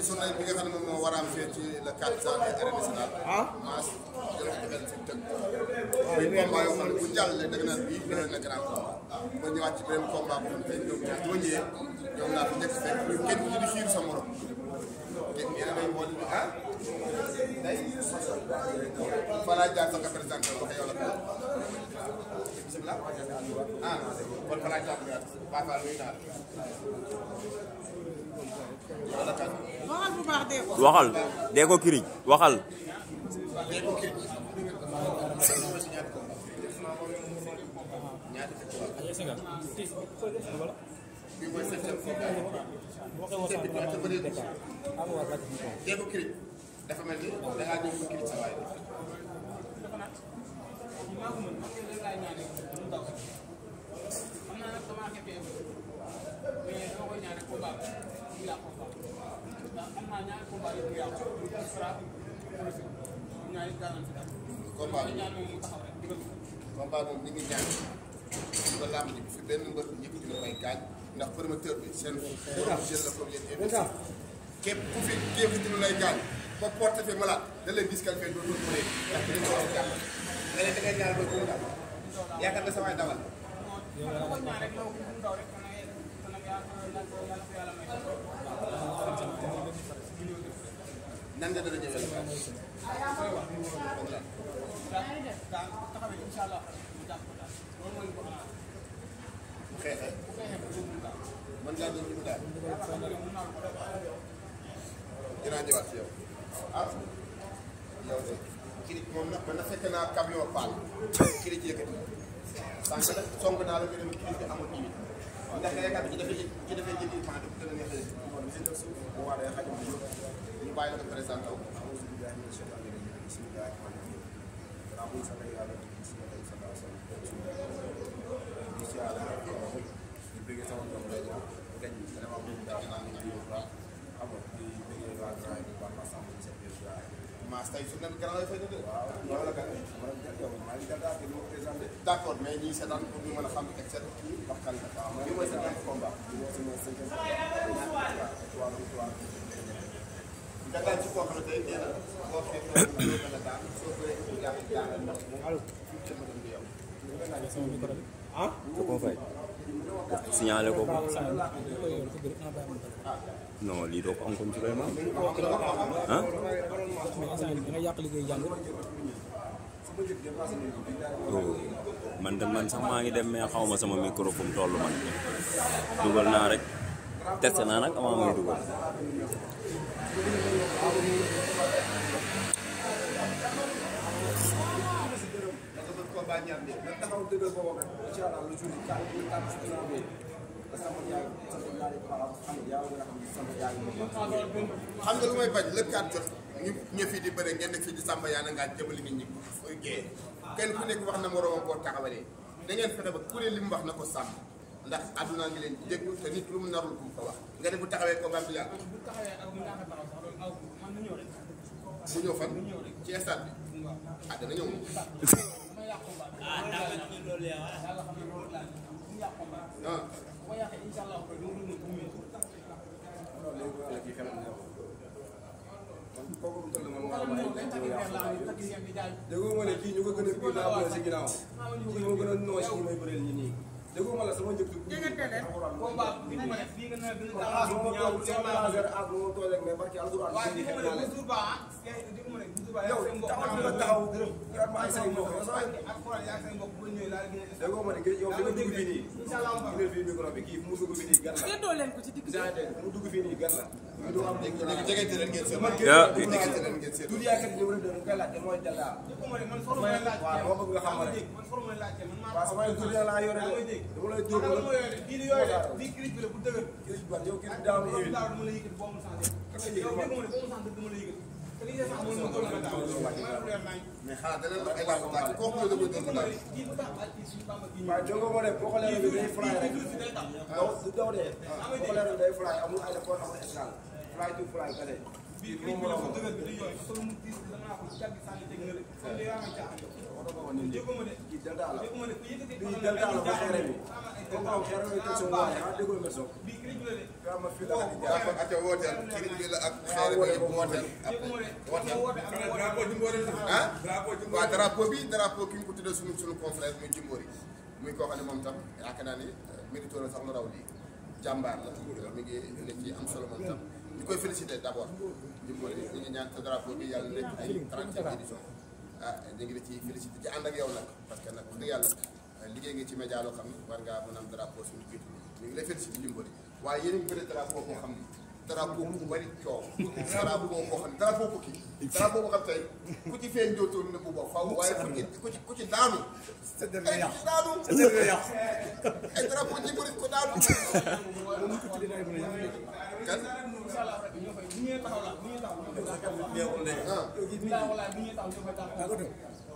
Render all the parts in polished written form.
journée bi nga xam ne moom moo war a am fii ci le 4 janvier arène nationale. Mass jël ko defal fi tëgg. muy combat yoo xam ne bu jàllee dëgg naa bii dina na grand combat. ba ñëwaat ci beneen combat bu tey ñoom ñaar boo ñëwee ñoom laa fi njëkk fekk lu kenn ku di xiir sa morom. te yéen a may woon ah. day balaa jaar sa nga présenté wax yow la ko. bisimilah. ah kon balaa jaar nga Papa nuyu naa waxal bu baax dee ko. waxal dee ko kirij waxal. dee ko kirij. bii mooy septième combat. dee ko kirij dafa mel ni da ngaa ñëw ko kirij sa waay. combat moom ñu ngi ñaan ba làmb ji fi benn mbër yëkkati na may gaañ ndax promoteur bi seen jël la comme yéen investi képp ku fi yëkkati na lay gaañ ba porte fi malade da lay disqualifié doo doon bëree ndax dañu ko war a jàppale nga ne da ngay ñaan ba bu mu dal yaakaar na sa waay dawal nan nga dana ñëwee la bu xeexee mën ngaa doon ñu daal dinaa ñëwaat ci yow ah yow de kirij moom nag man na fekk naa camion paal kirij yëkkati sànq nag song naa la nga dem kirij bi amul limite ndax yaakaar ci dafay jëndi maa def dana neexee bu waree xaj ñu bàyyi la ko présenté wu Mass tey su nekk grand fay na de. waaw la kan d'accord mais ñii seetaan pour ñu mën a xam et cetera kii waxtaan la. waaw lii mooy seen combat. lii mooy seen cinquième combat. nga daal ci koo xam ne tey nee na boo xeexee ñu mën a daan soo bëree ñu jàpp jàngal ndax moom jëm dem di yow. ah. da koo fay. signalé ko ko. non lii doo ko am comme Souleymane. ah. man sax maa ngi dem mais xaw ma sama micro fu mu toll man. dugal naa rek. testé naa nag avant muy dugal. xam nga lu may bañ lëkkaat jot ñu ñëw fii di bëre ngeen nekk fii di sàmba yaa na ngaa jëbali nit ñi géey kenn ku nekk wax na moroomam boo taxawalee da ngeen fexe ba ku ne li mu wax na ko sàmm ndax àdduna ngi leen déglu te nit lu mu narul bu ko wax nga ne bu taxawee combat bi yàlla bu ñëw fan ci stade bi ah dana ñëw déggoo ma ne kii ñu ko gën a biir laa bëre si ginnaaw kii moo gën a noos ñi may bëreel ñi nii déggoo ma la sama njëkk yow taxaw nga ma ay say mbokk déggoo ma ne yow li nga dugg fii nii gineel fii micro bi kii fu mu dugg fii nii gan la fu mu dugg fii nii gan la jegante leen ngeen seet jegante leen ngeen seet du yaakaar ni wala doon koy laajte mooy Jalla waaw moo bëgg nga xam rek waaw sama tur laa yore de dama lay jóg la kirij ban yow kirij daaw ni éwi mais xanaa dana la ay laaj laaj kooku la dama dégg laaj waaw jongo moo de boo xoolee bi day fly rek daw du daw de boo xoolee bi day fly amul ay dafa amul escale fly to fly kale bii moom moo ko kii delta la bii delta la ba xeere bi comme xeere bi teg soo waaye ah déggoo nga soog ma fii la Aliou Dia. d'accord ak wooteel kii bi la ak xeer bi yëpp wooteel ah waaw drapeau bi drapeau ki ñu ko tuddee suñu confrère muy Jimbori muy koo xam ne moom tam yaakaar naa ni mérito na sax lu raw lii jàmbaar la mi ngi nekk ci am solo moom tam ñu koy féliciter d'abord Jimbori ñu ngi ñaan sa drapeau bi yàlla nekk ay 30e édition ñu ngi la ci féliciter ci ànd ak yow nag parce que nag wax dëgg yàlla liggéey nga ci média loo xam ne war ngaa mën a am drapeau suñu biir ñu ngi lay féliciter Jimbori waaye yéen a ngi bëri drapeau boo xam ne drapeau bu bari coow drapeau boo xam ne drapeau bu kii drapeau boo xam tey ku ci feeñ dootoon ne bu boobu faaw waaye ku ci daanu ay daanu ay drapeau ji bëri ko daanu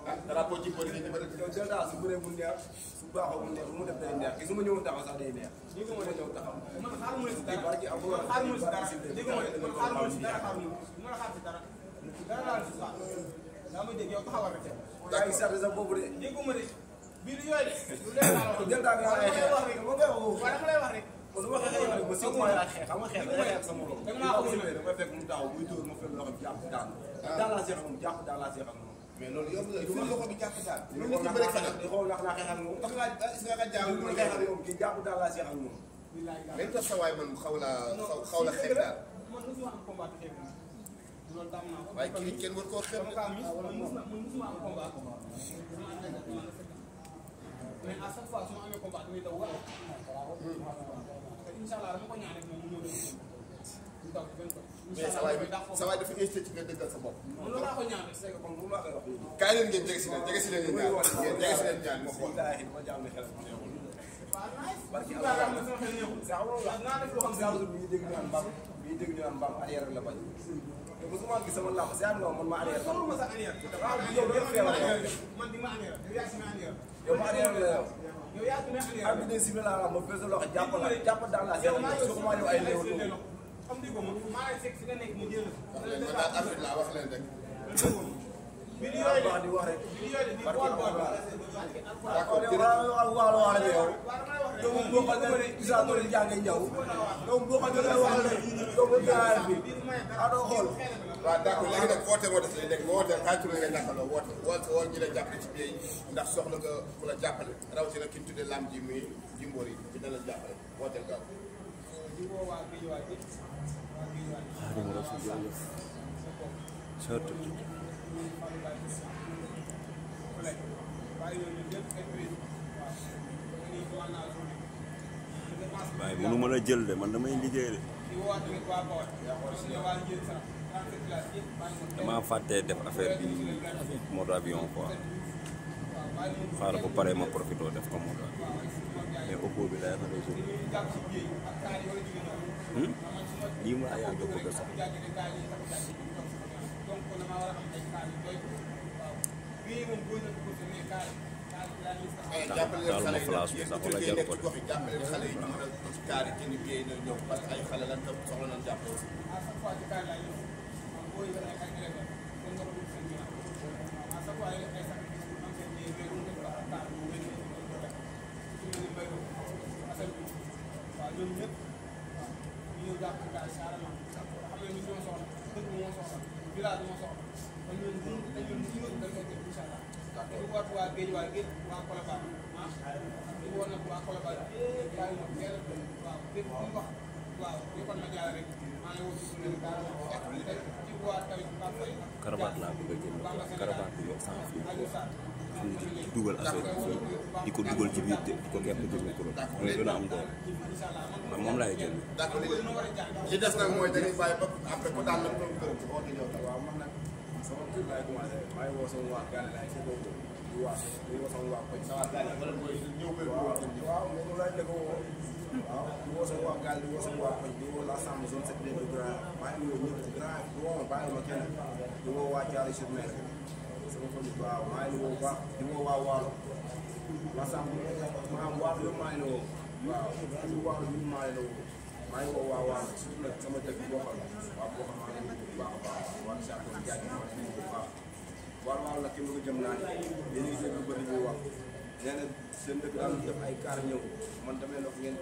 kan drapeau ji bëri gi bëri Delta su bëree mu neex su baaxoo mu neex mu def day neex su ma ñëwoon taxaw sax day neex ñi ko mën a ñëw taxaw man xaaruma si dara barki am xaaruma si dara dégg nga man xaaruma si dara xaaruma si ma xaar si dara dara daal si sax daa may dégg yow taxawal rek yaa ngi sarde sa boobu de dégg ma de biir yooyu de lu leen la wax Delta nga ay xeex wax rek ma ngay wax dama lay wax rek kon dama xeex rek ma sëg mooy xeex xam nga xeex da xeex sa morom da nga ko ñëwee dama fekk mu taxaw muy dóor ma fekk loxo jàpp daan daan la seexal moom jàpp daan la seexal moom mais loolu yow fii loxo bi jàpp daal. lu nekk ci bëri xanaa di xool ndax naa xeexal moom. ndax nga jàng lu xeexal moom kii jàpp daal laa seexal moom. mais tax sa waay man xaw la xeex daal. waaye kii kenn war koo xeex. mais à chaque fois su ma amee combat damay daw wala. incha allah dama ko ñaan rek moom mu ñëw mais sa waay dafa incité ci nga dëggal sa bopp. loolu laa ko ñaan rek c'est que comme bu ma koy wax. kaay leen ngeen jege si leen jege si leen ngeen ñaan ngeen jege si leen ñaan ma xool. barki am na sama xel neexul sax naa def loo xam ne bi ñu dégg ñu naan mbaam bi ñu dégg ñu naan mbaam arrière la bañ te mosuma gis sama làmb seet nga man ma arrière man ma sa arrière yow do feebar man di ma arrière yow yaa si ma arrière yow ma arrière la yow yow yaa si ma arrière am bi si la ma fess loxo jàpp daal la seet su ko ma yow ay léew xam di ko maa ngi fekk si nga nekk mu jël man daal affaire laa wax leen rek. bi di yooyu di wax rek bi di yooyu di bool bool d'accord wax yow yow boo xam ne isa do jàng ñaw yow boo xam ne wax la yow bu gaay bi ado xool waaw d'accord léegi nag woote moo des léegi woote xaaju la nga jàkkaarloo woote woon ñi la jàppale ci biir ndax soxla nga ku la jàppale rawatina ki ñu tuddee lamb ji muy Jimbori bi dana la jàppale wooteel gaaw. Xaadimu Rasuul jërëjëf waaye mënu ma la jël de man damay liggéey de dama fàttee def affaire bi mode avion quoi xaaral ba pare ma profité def ko mode avion mais oppo bi lay na réseau lii mu laa yàgg bëgg sax jàppale leen xale yi flash bi sax wala jaru ko gox yi jàppale leen xale yi ñu mën a ci kaar yi kenn biyee na ñëw parce que ay xale lan tam soxla nañ jàppale aussi. karabaat laa bëgg a jënd karabaat bi yokk sans fil di dugal affaire bi fii di ko dugal ci biir di ko gerte gi micro mooy gën a am doole man moom laay jënd. d'accord li des nag mooy dañuy bàyyi ba après ku daan la ko gërëm ci woote ñëw waaw man nag sama tur laay commencé maa ngi woo sama waa Gane laay fekk di woo sama waa koñ sama waa Gane wala mooy ñëw ba waaw mais loolu laay dëkk woo waaw di woo sama waa Gane di woo sama waa koñ di woo l'ensemble zone 7 de Grand maa ngi woo ñëpp ci Grand di woo ma bàyyi ma kenn di woo waa Thiaroye sur Mer sama famille waaw maa ngi woo baax di woo waa Waalo l'ensemble maanaam Waalo yëpp maa ngi woo waaw di Waalo yëpp maa ngi woo maa ngi woo waa Waalo surtout nag sama dëkk boo xam waaw boo xam maa ngi bu baax a baax waa Chakon Diagne maa ngi bu baax Waalo nag ki ma ko jëm naa ne yéen a ngi dégg lu bëri ñuy wax nee na seen dëkk daal def ay kaar ñëw man damay nag ngeen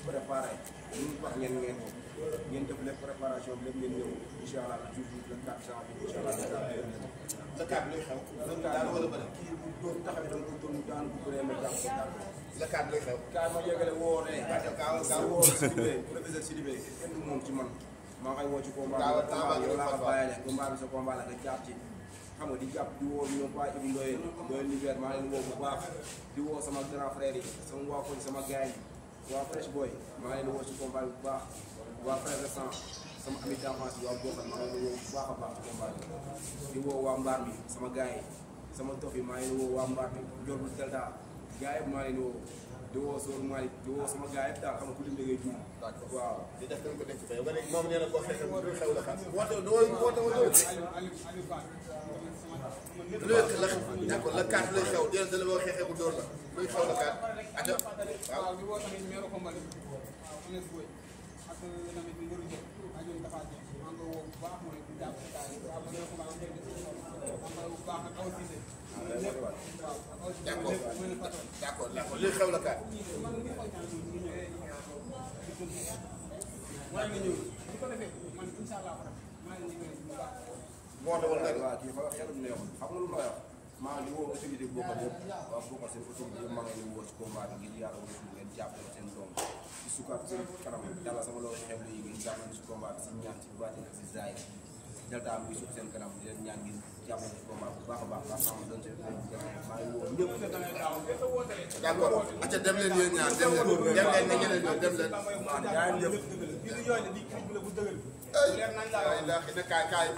préparé ñu wax ngeen ko ngeen def lépp préparation bi lépp ngeen ñëw incha allah le jour le 4 janvier incha allah le 4 luy xew. daal wala bëri. kii bu doon taxawee doon ko doon daan bu bëree ma jàpp ko daal le 4 luy xew. kaay ma yegale woo ne ka woo Sidibé professeur Sidibé kenn du moom ci man maa ngi woo ci combat bi yow laa ko bàyyile combat bi sa combat la nga jàpp ci xam nga di jàpp di woo ñoom waa Ibou Ndoye l'hiver maa leen woo bu baax di woo sama grand frère yi sama waa koñ sama gars yi waa Fresh Boy maa leen woo ci combat bi bu baax waa frère de sang sama ami d'enfance yi waa Bokkal maa leen woo bu baax a baax ci combat bi di woo waa Mbaar mi sama gars yi sama tof yi maa leen woo waa Mbaar mi Ndiol Delta gars yi maa leen woo di woo Sow Malick di woo sama gars yëpp daal xam nga ku lim da ngay juum. waaw di def nañ ko denc fay ba léegi moom nee na boo xeexee bu dul xew la xam. woote woote d'accord le 4 lay xew déedéet da la boo xeexee bu dóor la luy xew la 4 aja waaw. di woo tamit meeru Kombal Ones Boy ak tamit Ngor Diop ak ñoom dafa jeex maa ngi woo bu baax mooy jàpp si taal yi waaw ma meeru Kombal am bu baax ak Awa Cissé d'accord luy xew la 4 waaye nga ñëw bu ko defee man incha allah maa ngi leen di baax. moo taxoon nag waaw kii fa xelum neexul xam nga lu ma wax maa ngi woo autorité bokkal yëpp waaw bokkal seen autorité yëpp maa ngi leen di woo ci combat bi ngir yàlla wala ngeen jàppale seen doom ci sukkaat seen kanam yàlla sama loolu xew la yi ngeen jàppale ci combat bi si ñaan ci baatin ak si zaay delta bi sukk seen kanam di leen ñaan ngir jàppale ci combat bu baax a baax la sama doon seen maa ngi woo ñëpp d'accord acca dem leen yéen ñaar dem leen na ñeneen ñoom dem leen yaa ngi jëf di yooyu di bu dëgër ay kaay